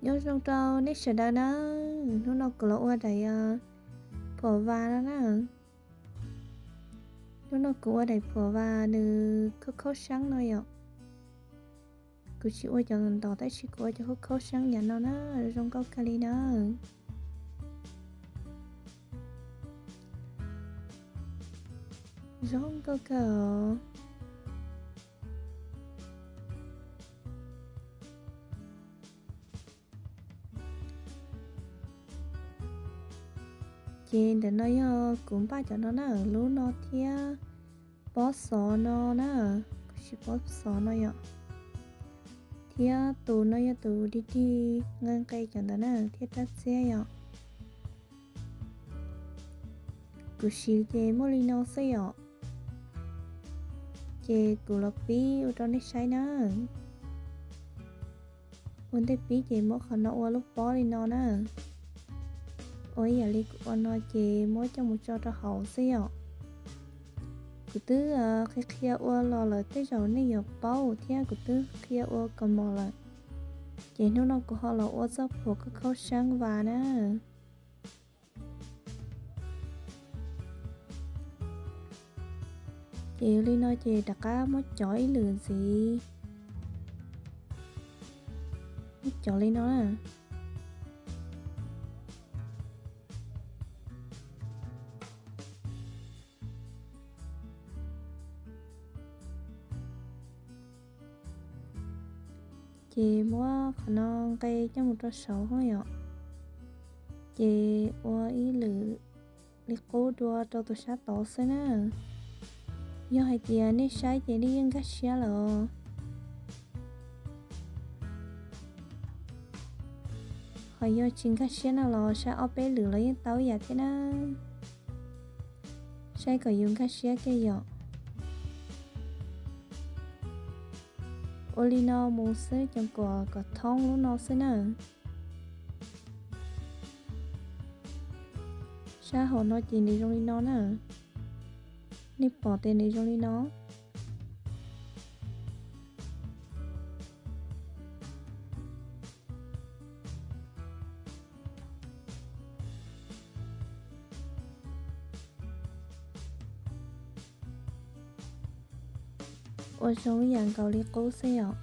Nyob zoo rau nej sawv daws na, hnub no kuv los ua daim phuam vas no na. Hnub no kuv ua daim phuam vas nws khaub khaub sab no yom. Kuv tsis ua cov ntau tab sis kuv ua cov khaub khaub sab yam no na, zoo nkauj kawg li na. Zoo nkauj kawg os. Ces ntawm no yog kuv npaj cov no na, lub no thiab pob xov no na, kuv siv pob xov no yom, thiab tus no yog tus dig dig nqe nqe cov ntawd na, thiab rab txiab yom. Kuv siv ces muaj li no xwb yom. Ces kuv los pib ua rau nej saib na. Ua ntej pib ces muab qhov no ua lub pob li no na. Ua ib yam li kuv ua no ces muab coj mus tso rau hauv xwb yom. Kuv twb qhia qhia ua los lawm tej zaum nej yuav paub thiab, kuv twb qhia ua kaus mom lawm. Ces hnub no kuv ho los ua txoj phuam khaub khaub sab vas na. Ces li no ces rov qab muab cov ib lwm ntxiv, muab cov li no na. Ces muab qhov no nqe coj mus rau saud ho yom. Ces ua ib lwm li qub dua rau tus sab tod xwb na. Yog hais tias nej saib ces nej yeej nkag siab lawm os. Ho yog tsis nkag siab no los saib ob peb lwm los yeej tau ib yam thiab na. Saib kom yus nkag siab kiag yom. Ua li no mus xwb, cov kom kom thoob lub no xwb na. Sab hauv no ces nws zoo li no na. Nej pom tias nws zoo li no. Ua zoo ib yam nkaus li qub xwb yom.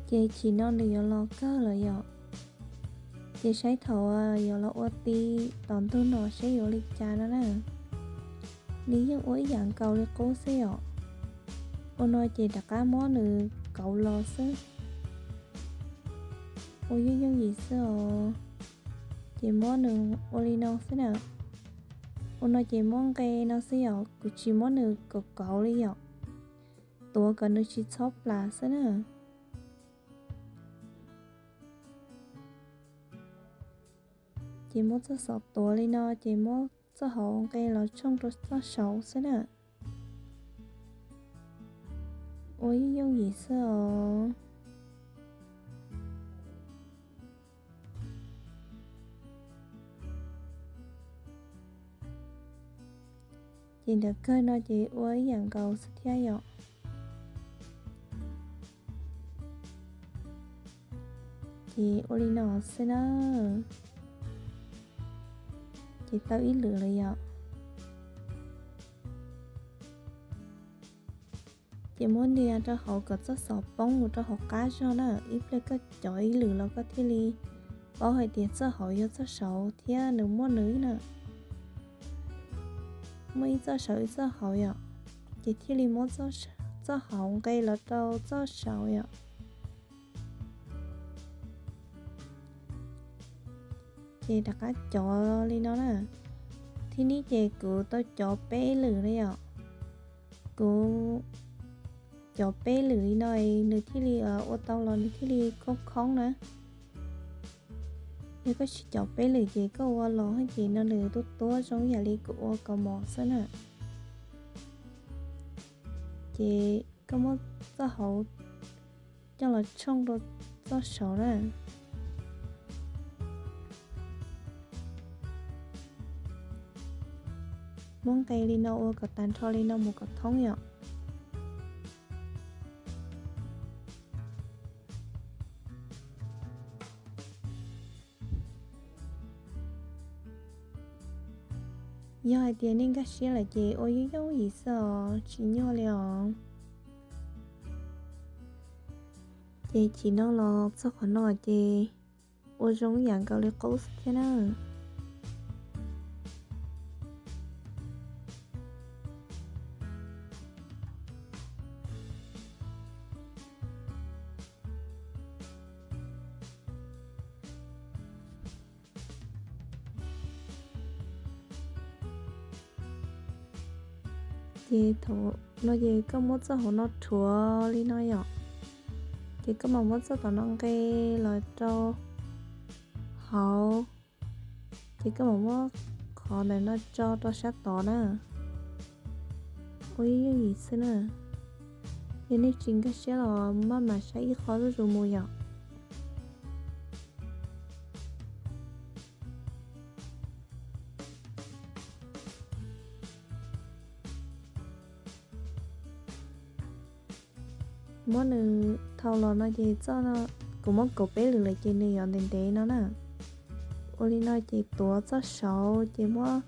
Ces chim no nws yuav los kawg lawm yom. Ces saib thaum yuav los ua ti tom ntug no saib yuav li cas no na. Nws yeej ua ib yam nkaus li qub xwb yom. Ua no ces rov qab muab nws kauv los xwb. Ua yooj yooj yim xwb os. Ces muab nws ua li no xwb na. Ua no ces muab nqe no xwb yom, kuv tsis muab nws kauv kauv li yom. Tuav kom nws tsis txhob plam xwb na. Ces muab txoj xov tuav li no ces muab txoj hauv nqe los tshooj rau txoj saud xwb na. Ua yooj yooj yim xwb os. Ces ntawm kawg no ces ua ib yam nkaus xwb thiab yom. Ces ua li no xwb na. Ces tau ib lwm lawm yom. Ces muab nias rau hauv kom txoj xov poob mus rau hauv qab zog na, ib pliag koj cov ib lwm los koj thiaj li paub hais tias txoj hauv yog txoj saud thiab nws muaj nws na. Muaj ib txoj saud ib txoj hauv yom, ces thiaj li muab txoj hauv nqe los rau txoj saud yom. Ces rov qab cov li no na. Thib ib ces kuv tau cov peb lwm na yom. Kuv cov peb lwm li no nws thiaj li ua tau los nws thiaj li khoob khoob na. Yog koj tsis cov peb lwm ces koj ua los ces no nws tuab tuab zoo yam li kuv ua kaus mom xwb na. Ces koj muab txoj hauv coj los tshooj rau txoj saud na. Muab nqe li no ua kom tag nrho li no mus kom thoob yom. Yog hais tias nej nkag siab lawm ces ua yooj yooj yim xwb os, tsis nyuaj li os. Ces chim no los txog qhov no ces ua zoo ib yam nkaus li qub xwb thiab na. Ces thaum no ces koj muab txoj hauv no rhuav li no yom. Ces koj mam muab txoj tom no nqe los rau hauv. Ces koj mam muab qhov ntawm no tso rau sab tod na. Ua ib yooj yim xwb na. Yog nej tsis nkag siab los maj mam saib ib qho zuj zus mus yom. Muab nws thau los no ces txoj no kuv muab kaum peb lwm lawm ces nws yuav ntev ntev no na. Ua li no ces tuav txoj saud ces muab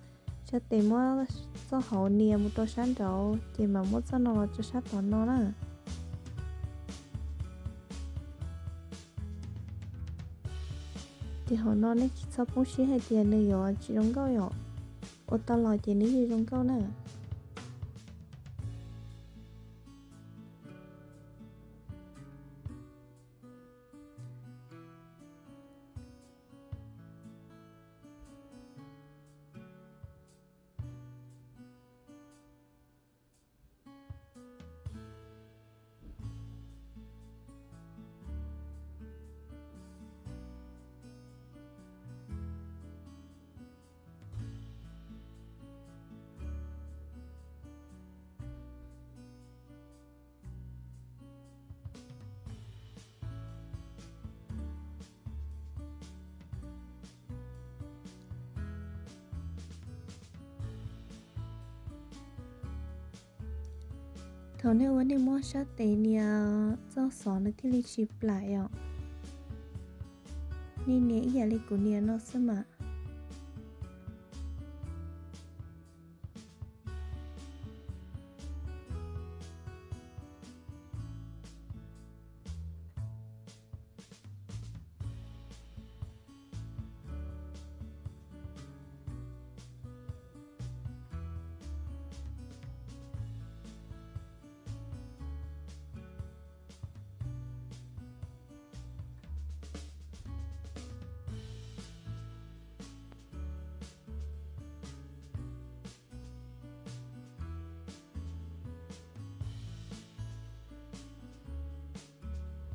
sab tes muab txoj hauv nias mus rau sab nraud ces mam muab txoj no los rau sab tom no na. Ces hauv no nej tsis txhob poob siab hais tias nws yuav tsis zoo nkauj yom. Ua tau los ces nws yeej zoo nkauj na. Thaum nej ua nej muab sab tes nias txoj xov nws thiaj li tsis plam os. Nej nias ib yam li kuv nias no xwb mas.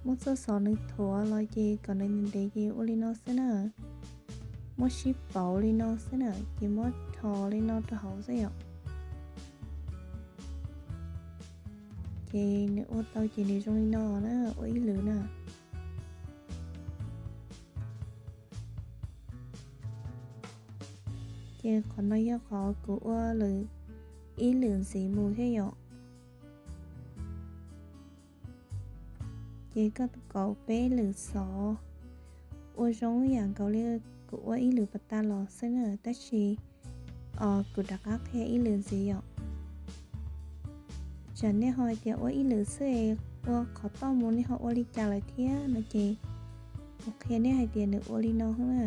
Muab txoj xov nws thuav los ces kom nws ntev ntev ces ua li no xwb na. Muab sib pauv li no xwb na ces muab rho li no rau hauv xwb yom. Ces nws ua tau ces nws zoo li no na, ua ib lwm na. Ces qhov no yog qhov kuv ua lwm ib lwm ntxiv mus thiab yom. Ces koj kaum peb lwm xov ua zoo yam nkaus li kuv ua ib lwm pas tas los xwb na, tab sis kuv rov qab qhia ib lwm ntxiv yom. Tsam nej ho hais tias ua ib lwm xwb es ua qhov toj mus nej ho ua li cas lawm thiab no ces kuv qhia nej hais tias nws ua li no na.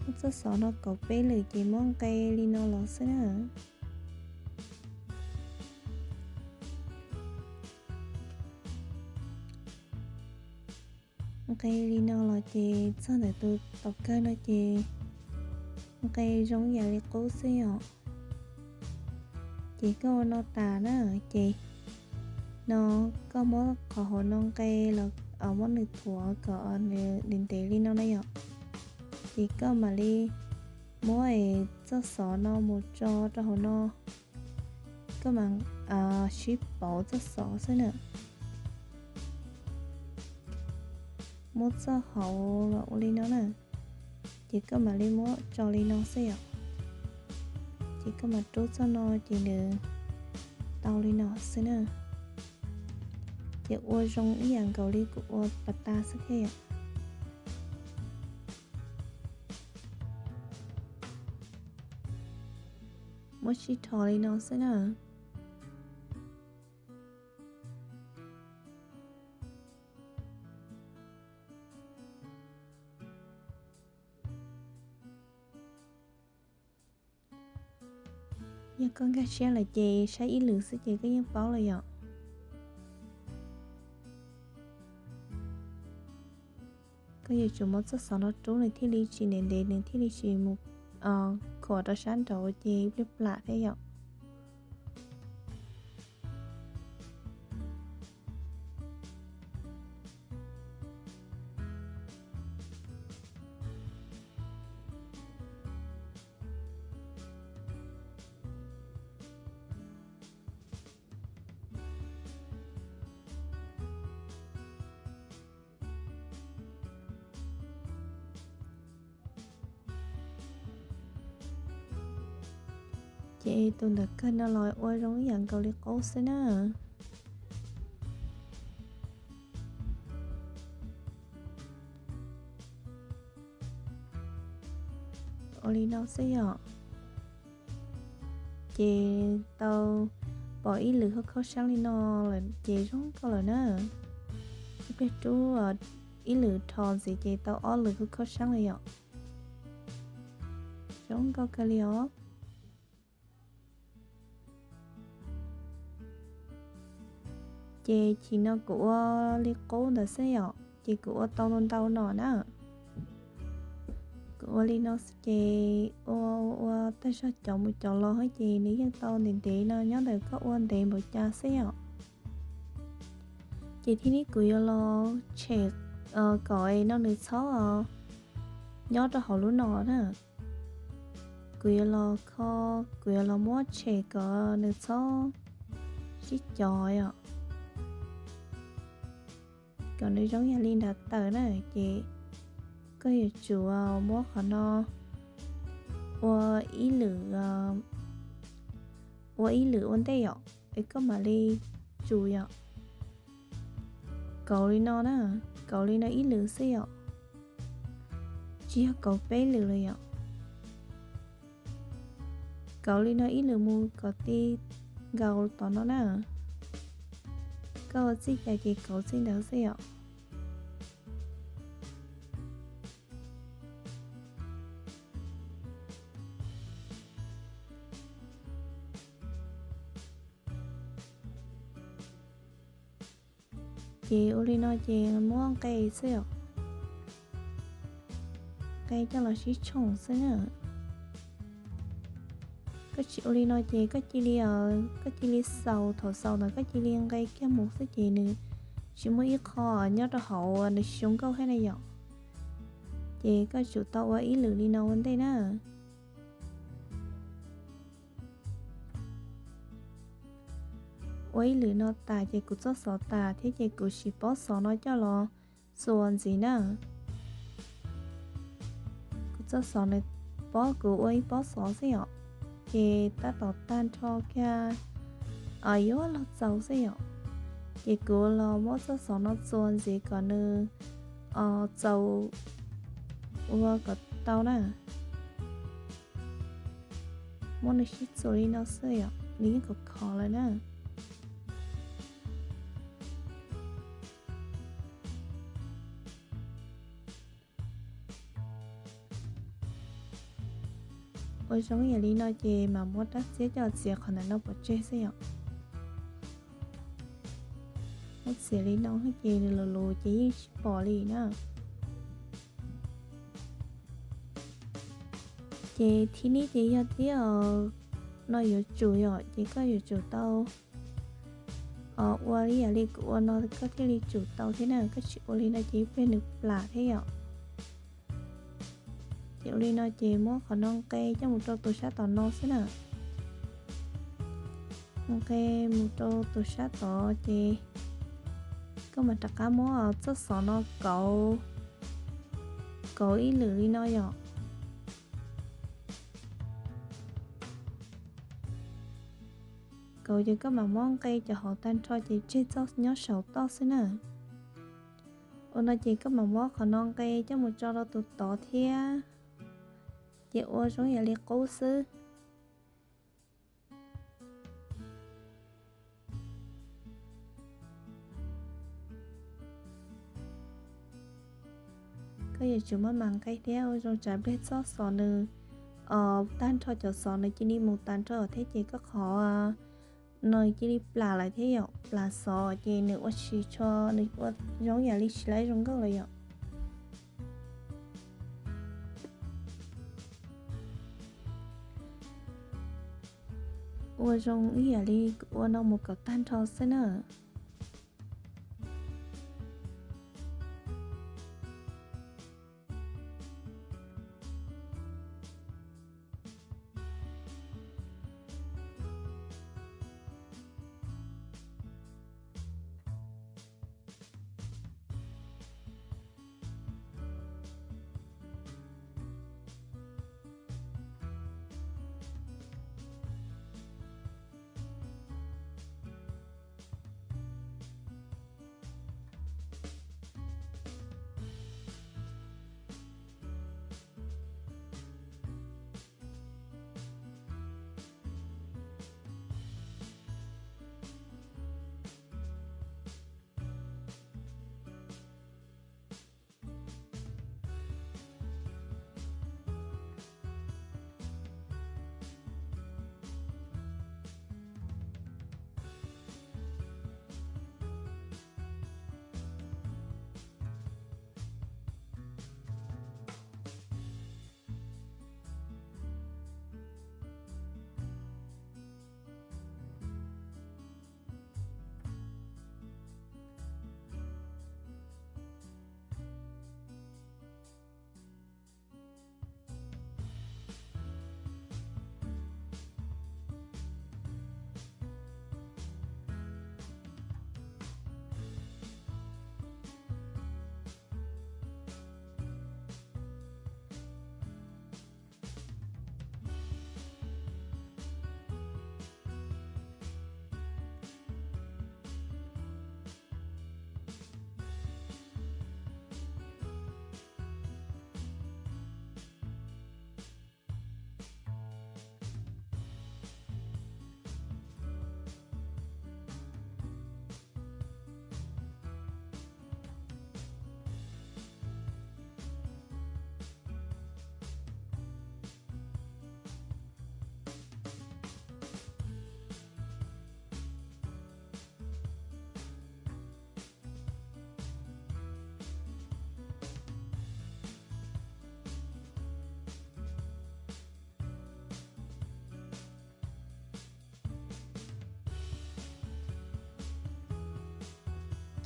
Muab txoj xov no kaum peb lwm ces muab nqe li no los xwb na. Nqe li no los ces txog ntawm tus tom kawg no ces nqe zoo yam li qub xwb yom. Ces koj ua no tas na, ces no koj muab qhov hauv no nqe los muab nws thuav kom nws ntev ntev li no na yom. Ces koj mam li muab txoj xov no mus tso rau hauv no, koj mam sib pauv txoj xov xwb na. muab txoj hauv los ua li no na. Ces koj mam li muab tso li no xwb yom. Ces koj mam rub txoj no ces nws tau li no xwb na. Ces ua zoo ib yam nkaus li kuv ua pas tas xwb thiab yom. Muab sib rho li no xwb na. Yog koj nkag siab lawm ces saib ib lwm xwb ces koj yeej paub lawm yom. Koj yuav tsum muab txoj xov no rub nws thiaj li tsis ntev ntev, nws thiaj li tsis mus khuam rau sab nraud ces ib pliag plam thiab yom. Ces tus ntawm kawg no los ua zoo ib yam nkaus li qub xwb na. Ua li no xwb yom. Ces tau pom ib lwm khaub khaub sab li no lawm ces zoo nkauj lawm na. Ib pliag rub ib lwm rho ntxiv ces tau ob lwm khaub khaub sab li yom. Zoo nkauj kawg li os. Ces chim no kuv ua li qub ntawd xwb yom, ces kuv ua tau ntau ntau no na. Kuv ua li no ces ua ua tag zog cov mus cov los ces nws yeej tau ntev ntev no nyob ntawm koj ua ntev npaum cas xwb yom. Ces thiab ne kuv yuav los tshem kom no nws txhob nyob rau hauv lub no na. Kuv yuav los kho, kuv yuav los muab tshem kom nws txhob sib cov yom. Kom nws zoo yam li nrad tawm na, ces koj yuav tsum muab qhov no ua ib lwm, ua ib lwm ua ntej yom, es koj mam li tsum yom. Kauv li no na, kauv li no ib lwm xwb yom, tsis yog kauv peb lwm los yom. Kauv li no ib lwm mus kom ti nkaus tom no na. Koj ua txij cas ces kauv txij ntawd xwb yom. Ces ua li no ces muab nqe xwb os, nqe coj los sib tshooj xwb na. Koj tsis ua li no ces koj cia li, koj cia li xaus, thaum xaus ntawd koj cia li nqe kiag mus xwb ces nws tsis muaj ib qho nyob rau hauv, nws tsis zoo nkauj thiab na yom. Ces koj tsum tau ua ib lwm li no ua ntej na. Ua ib lwm no tas ces kuv txoj xov tas thiab ces kuv siv pob xov no coj los txuas ntxiv na. Kuv txoj xov no pob, kuv ua ib pob xov xwb yom, ces tab tom tag nrho kiag yuav luag txaus xwb yom. Ces kuv los muab txoj xov no txuas ntxiv kom nws txaus ua kom tau na. Muab nws sib txuas li no xwb yom, nws yeej khov khov lawm na. Ua zoo yam li no ces mam muab rab txiab coj txiav qhov ntawm no pov tseg xwb yom. Muab txiav li no ces nws lus lus ces yeej tsis pom li na. Ces thib nib ces yog tias no yuav tsum yom, ces koj yuav tsum tau ua li yam li kuv ua no koj thiaj li tsum tau thiab na, koj tsis ua li no ces ib pliag nws plam thiab yom. Ces ua li no ces muab qhov no nqe coj mus rau tus sab tom no xwb na. Nqe mus rau tus sab tod ces Koj mam rov qab muab txoj xov no kauv, kauv ib lwm li no yom. Kauv ces koj mam muab nqe cov hauv tag nrho ces tseg txoj nyob saum toj xwb na. Ua no ces koj mam muab qhov no nqe coj mus tso rau tus tod thiab, ces ua zoo yam li qub xwb. Koj yuav tsum maj mam nqe thiab ua zoo tsam pliag txoj xov nws, tag nrho cov xov nws cia li mus tas nrho thiab ces koj qhov no cia li plam lawm thiab yom, plam xov ces nws ua tsis tshua, nws ua zoo yam li tsis laib zoo nkauj lawm yom. Ua zoo ib yam li ua no mus kom tag nrho xwb na.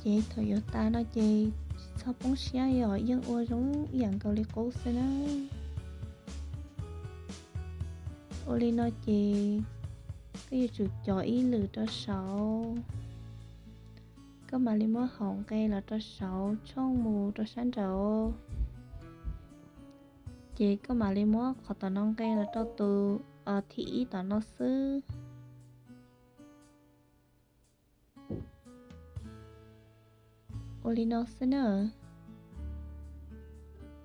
Ces thaum yuav tas no ces tsis txhob poob siab, yog yeej ua zoo ib yam nkaus li qub xwb na. Ua li no ces koj yuav tsum cov ib lwm rau saud, koj mam li muab hauv nqe los rau saud tshooj mus rau sab nraud, ces koj mam li muab qhov tom no nqe los rau tus thib ib tom no xwb. Ua li no xwb na.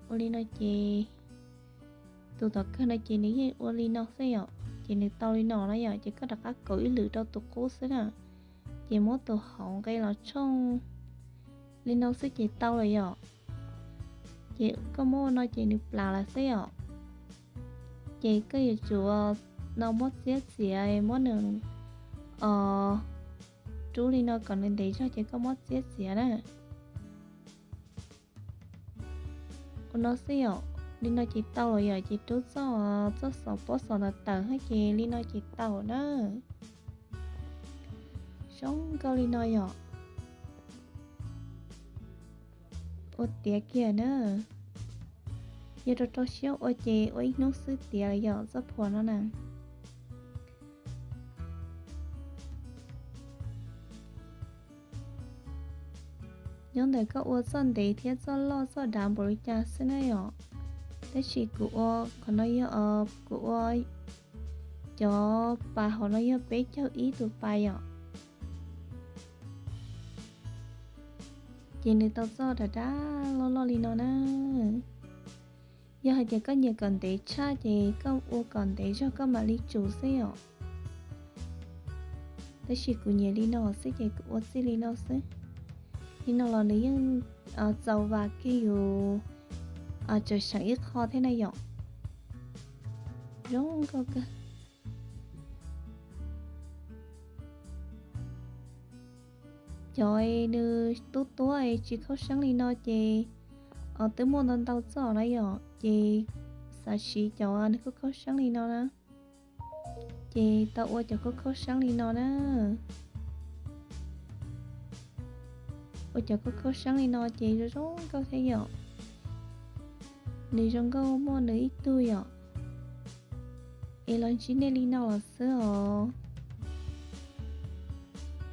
Ua li no ces tus tom kawg no ces nws yeej ua li no xwb yom, ces nws tau li no na yom, ces koj rov qab kauv ib lwm rau tus qub xwb na. Ces muab tus hauv nqe los tshooj li no xwb ces tau lawm yom. Ces koj muab ua no ces nws plam lawm xwb yom. Ces koj yuav tsum no muab txiab txiav, muab nws rub li no kom nws ntev zog ces koj muab txiab txiav na. Ua no xwb yom, li no ces tau lawm yom, ces rub txoj, txoj xov pob xov ntawd tawm ces li no ces tau na. Zoo nkauj li no yom. Ua tiav kiag na. Yog rau rau siab ua ces ua ib hnub xwb tiav lawm yom, txoj phuam no na. Nyob ntawm koj ua txoj ntev thiab txoj loj txoj dav npaum li cas xwb na yom. Tab sis kuv ua qhov no yog, kuv ua cov pas hauv no yog peb caug ib tus pas yom. Ces nws tau txoj dav dav loj loj li no na. Yog hais tias koj nyiam kom ntev tshaj ces koj ua kom ntev zog koj mam li tsum xwb yom. Tab sis kuv nyiam li no xwb ces kuv ua txij li no xwb. Li no los nws yeej txaus vam kiag yus, tseem seem ib qho thiab na yom. Zoo nkauj kawg. Cov nws tub tuab es tsis khaub seeb li no ces twb muaj ntau ntau txoj na yom, ces xav siv cov nws khaub khaub seeb li no na. Ces tau ua cov khaub khaub seeb li no na. Ua cov khaub khaub seeb li no ces zoo zoo nkauj thiab yom. Nws zoo nkauj muaj nws ib tug yom. Es los ntsib nej li no los xwb os.